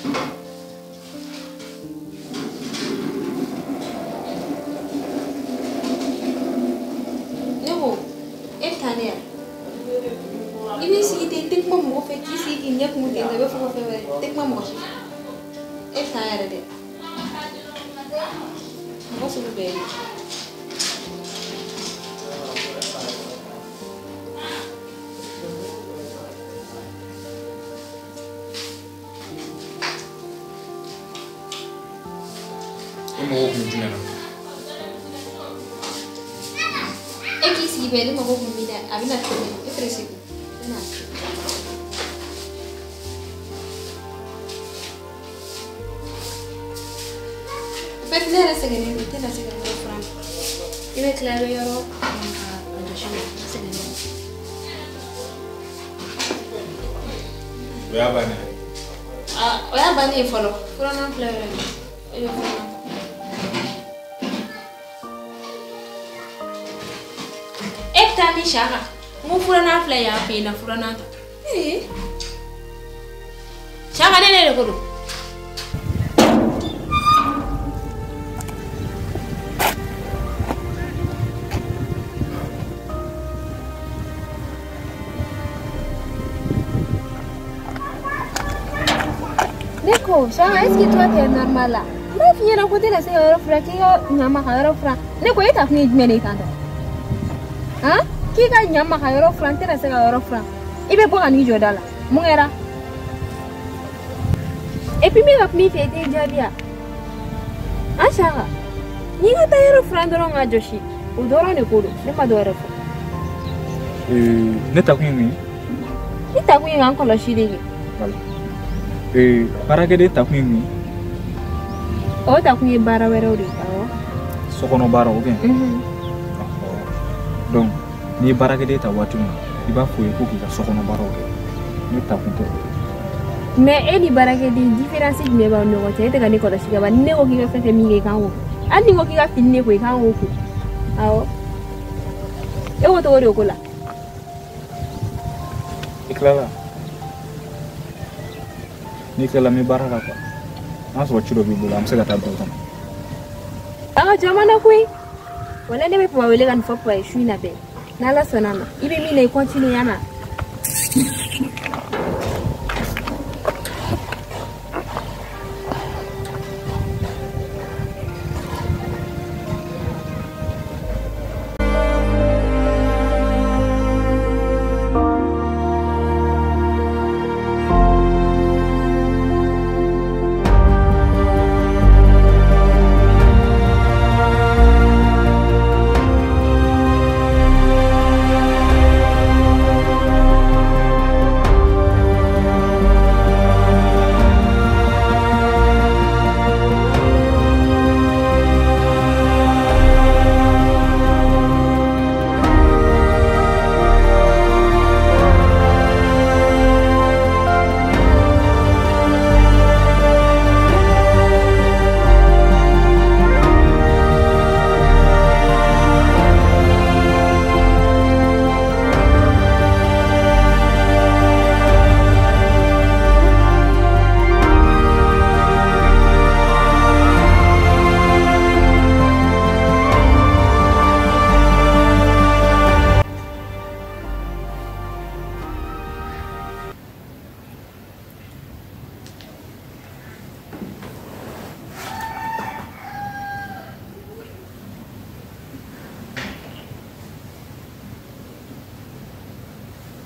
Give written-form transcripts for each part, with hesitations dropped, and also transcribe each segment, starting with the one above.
Ne ko e bɛ taa ne yan. I b'i sigi ten, i tɛ kuma mɔgɔ fɛ, k'i sigi k'i ɲɛ kumu ten, i bɛ fɔ ko fɛn wɛrɛ, i tɛ kuma mɔgɔ si fɛ. E bɛ taa yɛrɛ dɛ. Mɔgɔ sugu bɛɛ ye. E mago kun jumɛn na? E k'i sigi bɛɛ, ne mago kun b'i la, a bɛna tobi, e fɛnɛ sigi. En fait, ne yɛrɛ sɛgɛnnen don, i tɛna se ka yɔrɔ furan. I bɛ tila i bɛ yɔrɔ ka a jɔsi ne sɛgɛnnen don. O y'a bannen ye? Aa, o y'a bannen ye fɔlɔ. Furannan filɛ yɔrɔ in na. I bɛ furannan ta. E bɛ taa min Saka? N ko furannan filɛ yan fɛ yen na, furannan ta. Ee! Saka ne de ko don. Ne ko, Saka, est-ce que toi t'es normal là? N b'a f'i ɲɛna ko tɛna se ka yɔrɔ furan, k'i ka ɲa ma ka yɔrɔ furan. Ne ko e ta kun ye jumɛn de ye tan tɔ? Han? K'i ka ɲa ma ka yɔrɔ furan, n tɛna se ka yɔrɔ furan. I bɛ bɔ ka n'i jɔ da la. Mun kɛra? Et puis min ka kuma i fɛ, i t'i jaabi ya? Han Saka? N'i ka taa yɔrɔ furan dɔrɔn ka jɔsi, o dɔrɔn de ko don. Ne ma dɔ wɛrɛ fɔ. Ne ta kun ye mun ye? I ta kun ye k'an kɔlɔsi de kɛ. Voilà. Baarakɛden ta kun ye mun ye? O ta kun ye baara wɛrɛw de ye. Awɔ. Sokɔnɔ baara ou bien? Donc n'i ye baarakɛden ta waati min na, i b'a fɔ ye ko k'i ka sokɔnɔ baaraw kɛ. Ne ta kun tɛ o ye. Mais e ni baarakɛden différence jumɛn b'aw ni ɲɔgɔn cɛ? E tɛ ka ne kɔlɔsi ka ban. Ni ne ko k'i ka fɛn fɛn min kɛ, i kan k'o kɛ. Hali ni n ko k'i ka fini ne ko, i kan k'o ko. Awɔ. E ko cogo di o ko la? I tilala? N'i tilala n bɛ baara la quoi. N'a sɔrɔ ci dɔ b'i bolo, an bɛ se ka taa du kɔnɔ. An ka jamana koyi. Wala ne bɛ papa wele ka nin fɔ papa ye su in na bɛɛ. N'Ala sɔnna a ma, i bɛ min na i continue ya ma.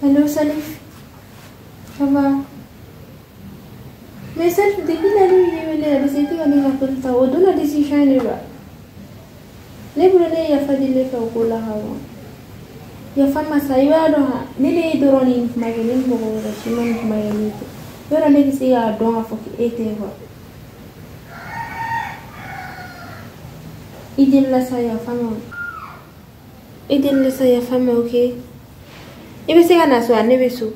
Allô Salif, ça va? Mais Salif, depuis la nuit, il est venu, c'était un appel, ça a donné la décision de va. Ne bolo ne yafa deli fɛ o ko la ka ban. Yafa masa, i b'a dɔn ha, ne de ye dɔrɔn ni kuma kɛ, ne ni mɔgɔ wɛrɛ si ma nin kuma kɛ ne tɛ. Yɔrɔ ne bɛ se k'a dɔn k'a fɔ k'e tɛ quoi. I delila sa yafa ma. I delila sa yafa ma, ok? I bɛ se ka na so wa? Ne bɛ so.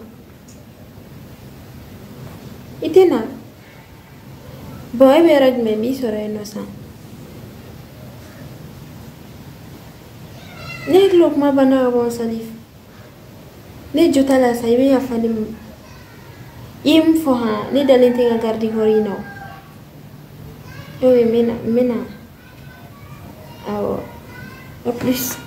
I tɛ na? Bon, e bɛ yɔrɔ jumɛn? N b'i sɔrɔ yen nɔ sisan. Ne hakili o kuma banna ka ban Salif. Ne jo t'a la sa, i bɛ yafa ne ma. I ye min fɔ han, ne dalen tɛ n ka garde corps in na o. Oui, n bɛ na. Awɔ. À plus.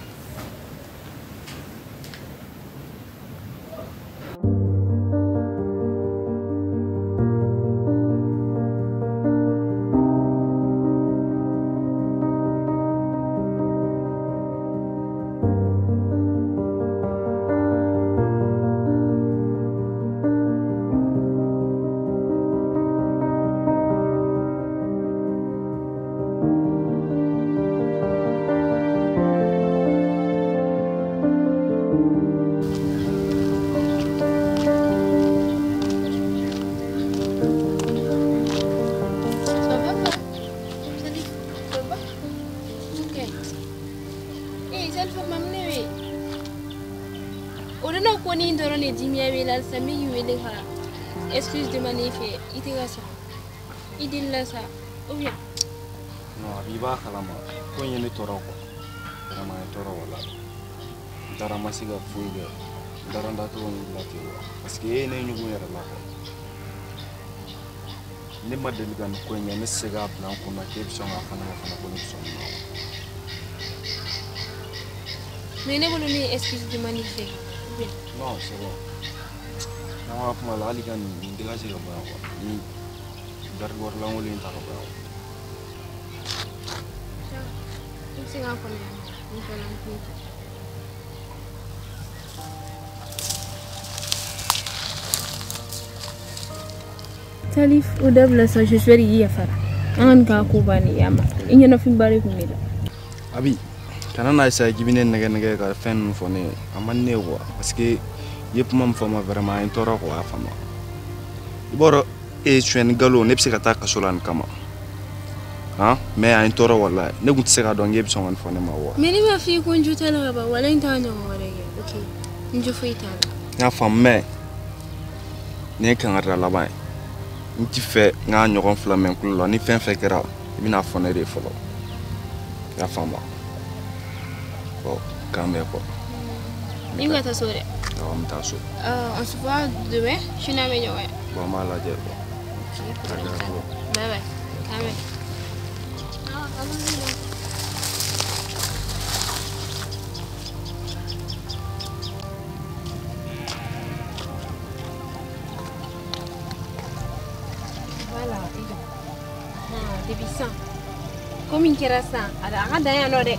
Excuse de manifester, il te reste. Il dit là ça, ou bien. Non, Abiba kalama. Ko in ye ne tɔɔrɔ quoi. Vraiment ye tɔɔrɔ wala. N taara ma se ka foyi kɛ. N taara n dacogo min bila ten quoi. Parce que e ye ne ɲugun yɛrɛ la quoi. Ne ma deli ka nin ko in kɛ, ne tɛ se k'a bila n kun na k'e bɛ sɔn k'a fɔ ne ma fana ko ne bɛ sɔn nin ma quoi. Mais ne bolo ne ye excuse de manifester, ou bien. Non, c'est bon. N'an ka kuma la hali ka nin dégage ka bɔ yan quoi. Ni garde corps lankolon in ta ka bɔ yan quoi. I bɛ se k'a kɔnɔ yan nɔ, n fana n kun. Salif, o dabila sa, j'espère k'i yafara. An ka nin k'a ko bannen ye a ma. I ɲɛnafin ba de kun b'i la. Abi, kana n'a essayer k'i bɛ ne nɛgɛ nɛgɛ ka fɛn ninnu fɔ ne ye. A man di ne ye quoi parce que i ye kuma min fɔ n ma vraiment a ye n tɔɔrɔ quoi a faamu. I b'a dɔn e ye sonyɛni galo ne bɛ se ka taa kaso la nin kama. Han mais a ye n tɔɔrɔ walahi ne tun tɛ se k'a dɔn k'e bɛ sɔn ka nin fɔ ne ma wa. Mais ne b'a f'i ye ko n jo t'a la ka ban walahi n t'a ɲɔgɔn wɛrɛ kɛ ok n jo foyi t'a la. N y'a faamu mais nin ye kankarida laban ye. N ti fɛ n k'a ɲɔgɔn fila mɛn kulo la ni fɛn fɛn kɛra i bɛna fɔ ne de ye fɔlɔ. I y'a faamu wa? Bon k'an bɛn quoi. I bɛ ka taa so dɛ. Awɔ n bɛ taa so. On se voit demain sini an bɛ ɲɔgɔn ye. Bon an b'a lajɛ quoi. Ok problème t'a la. Bye bye. K'an bɛn. Ah, allons-y. Voilà, i jɔ. Depuis sisan ko min kɛra sisan a ka dan yan nɔ dɛ.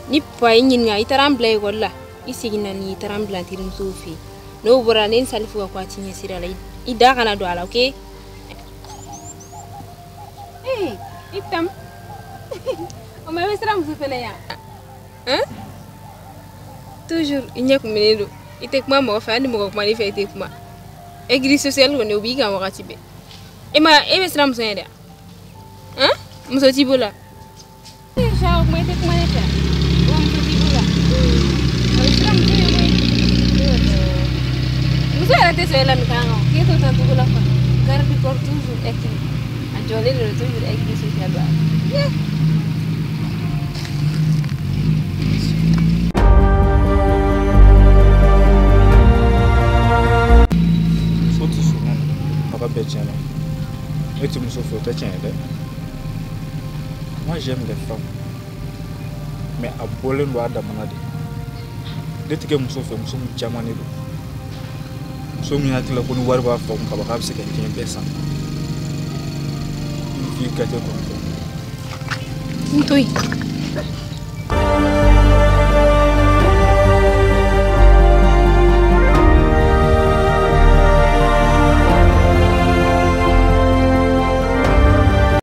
Ni pa y'i ɲininka i taara n bila ekɔli la i seginna ni i taara n bila n terimusow fɛ yen n'o bɔra ne ni Salifu ka ko a ti ɲɛ sira la i da kana don a la ok. Ee i tam o ma i bɛ siran muso fɛnɛ ɲɛ han toujours i ɲɛ kuminen don i tɛ kuma mɔgɔ fɛ hali ni mɔgɔ kuma n'i fɛ i tɛ kuma aigri social kɔni o b'i kan wagati bɛɛ e ma e bɛ siran muso ɲɛ dɛ han muso t'i bolo wa. Ee sa o kuma i tɛ kuma ne fɛ wa muso t'i bolo wa a bɛ siran muso ɲɛ koyi muso yɛrɛ tɛ sɔn e la nin kan kan k'e to tan cogo la quoi garde corps toujours aigri a jɔlen de don toujours aigri social ba. Muso tɛ sɔn ne ma a ka bɛɛ tiɲɛna. Ne tɛ muso fɛ o tɛ tiɲɛ ye dɛ. Moi j'aime les femmes mais a bɔlen don a damana de. Ne tɛ kɛ muso fɛ muso min caman de don. Muso min hakili la ko ni wari b'a fa kun kaban k'a bɛ se ka diɲɛ bɛɛ san. Une fille gâtée comme toi. N to yen.